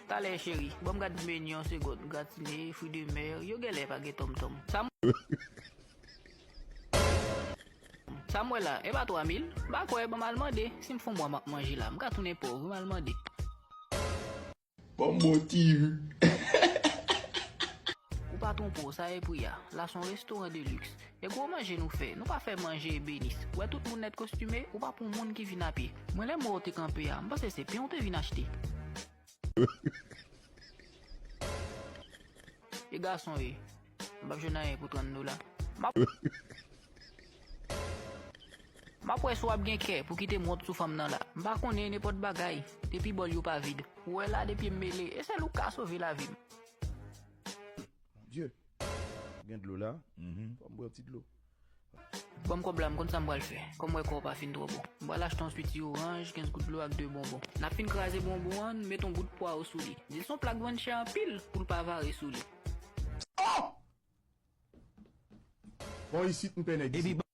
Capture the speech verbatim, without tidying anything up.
Talè cheri, ban m gad meni yon segonn, gratine, fri de mè, yo genlè pa gen tonmtonm. Sa m Sa m wè la, e pa twa mil? M pa kwè, ban m al mande. Si m fè yon mwa m ap manje la, m ka tounen pòv, wi, m al mande. Ban m bon ti ri. Ou pa twonpe w, sa e pri a. La se yon restoran de luxe. E gwo manje nou fè, nou pa fè manje ebenis. Ou wè tout moun nèt kostime, ou pa pou moun ki vin a pye. Mwen lè m wè w te kanpe a, m panse se pen w te vin achte. E gason e, m p ap jwenn anyen pou trant dola. M ap M ap wè si w ap gen kè pou kite m wont sou fanm nan la. M pa konnen nenpòt bagay, depi bòl yo pa vid. Ou wè la, depi m mele, e sèl ou k ka sove lavi m. Bondye. Gen dlo la. Fò m bwè yon ti dlo. Ban m kòb la, m konn sa m pral fè. Kòm m wè kò w pa fin twò bon. M pral achte yon switi oranj, kenz gout dlo ak de bonbon. N ap fin kraze bonbon an, n met yon bout pwawo sou li. Di l se yon pla k vann chè anpil pou l pa vare sou li. Bon, isit m pè nèg isit.